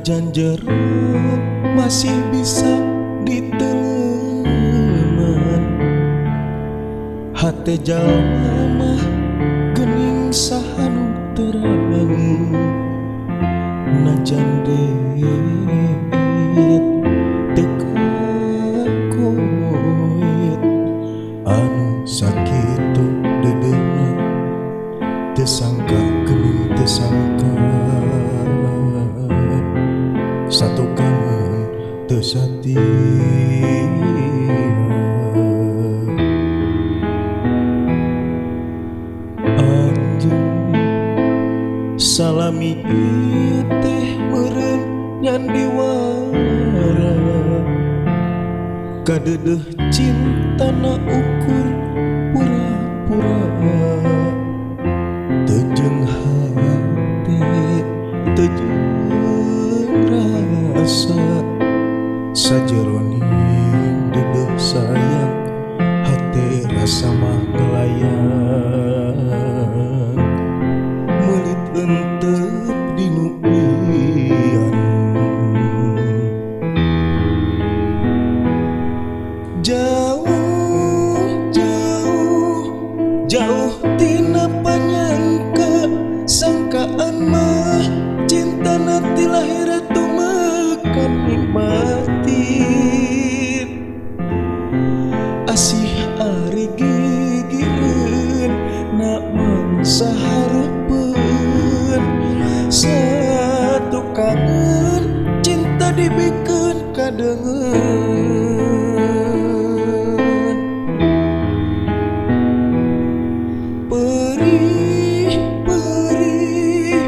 Najan jero masih bisa diteleman. Hate jalma mah geuning saha nu terang. Najan deet teu kakuit anu sakitu deudeuhna teu sangka geuning teu sangka satu kangen teu satia. Anjeun salami ieu teh meureun nyandiwara kadeudeuh cintana ukur pura-pura teu jeung hate teu jeung rasa sajeroning deudeuh sayang hate rasa mah ngelayang meulit enteup dinu lian. Jauh jauh jauh tina panyangka sangkaan mah cintana ti lahir tumekan nikmatin. Asih ari gigireun na mangsa hareupeun satu kangen cinta dibikeun kadeungeun. Perih perih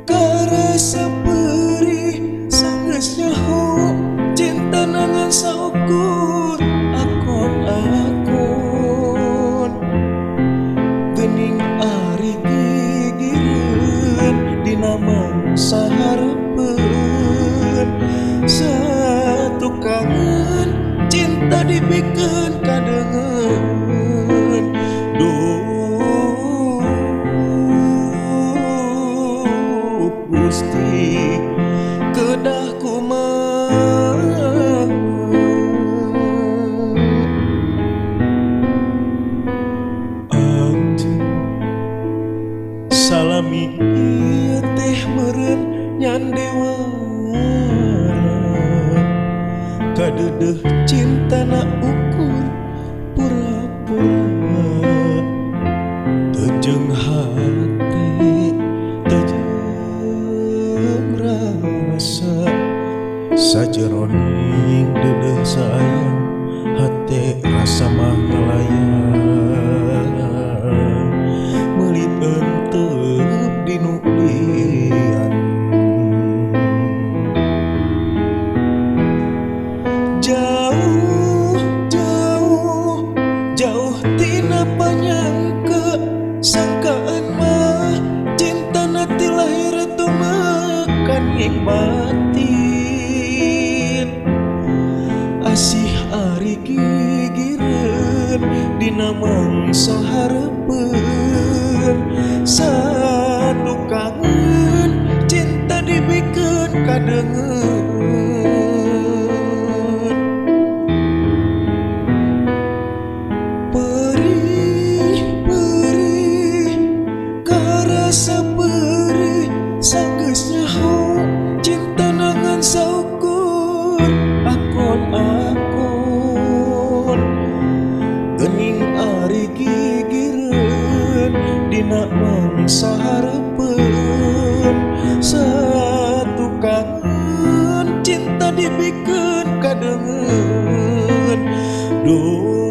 karasa perih sanggeus nyaho cinta ngan saukur akon-akon geuning ari gigireun dina mangsa hareupeun satu kangen cinta dibikeun kadeungeun. Duh Gusti kedah kumaha anjeun salami ieu teh meureun nyandiwara kadeudeuh cintana ukur pura-pura teu jeung hate teu jeung rasa sajeroning deudeuh sayang hate rasa mah ngalayang meulit enteup dinu lian. Jauh jauh jauh tina panyangka sangkaan mah cintana ti lahir tumekan nikmatin. Asih ari gigireun dina mangsa hareupeun satu kangen cinta dibikeun kadeungeun. Perih perih karasa perih sanggeus nyaho cintana ngan saukur akon-akon geuning ari gigireun dina mangsa hareupeun satu kangen cinta dibikeun kadeungeun. Duh